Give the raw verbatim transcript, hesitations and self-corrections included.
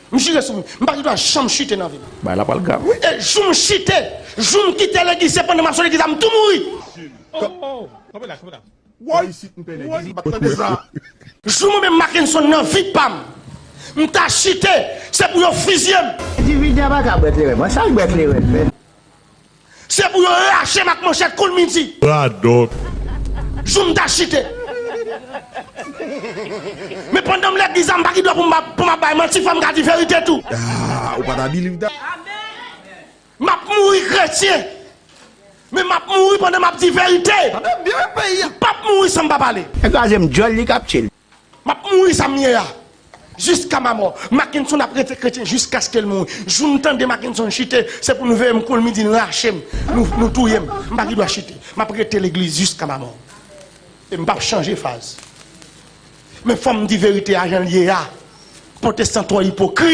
M jire sou m, m pa gen dwa janm chite nan vi m. Bagay la pral grav wi. E jou m chite, jou m kite legliz, se pandan m ap sot legliz la m tou mouri. Oh, oh, oh. Kanpe la, kanpe la. Woy! Isit m pè legliz, m pa t tande sa. Jou mwen menm Mackenson nan vi pa m, m ta chite, se pou yo fizye m. Endividi a pa ka bwè kleren. Mwen sa l bwè kleren, men. Se pou yo rache m ak manchèt kou l midi. Radòt. Jou m ta chite. Men pandan m legliz la, m pa gen dwa pou m ap bay manti, fò m ka di verite tou. Ah, ou pa ta believe that? M ap mouri kretyen. Men m ap mouri pandan m ap di verite. Tande byen peyi a. M p ap mouri san m pa pale. Nèg la se m djòl li k ap tchil. M ap mouri sa m ye a. Jiska ma mò. Mackenson ap rete kretyen jiskaske l mouri. Jou m tande Mackenson chite, se pou nou veye m kou l midi, nou rache m, nou, nou touye m. M pa gen dwa chite. M ap rete legliz jiska ma mò. E m p ap chanje faz. Men fò m di verite a jan l ye a. Pwotestan twò ipokrit.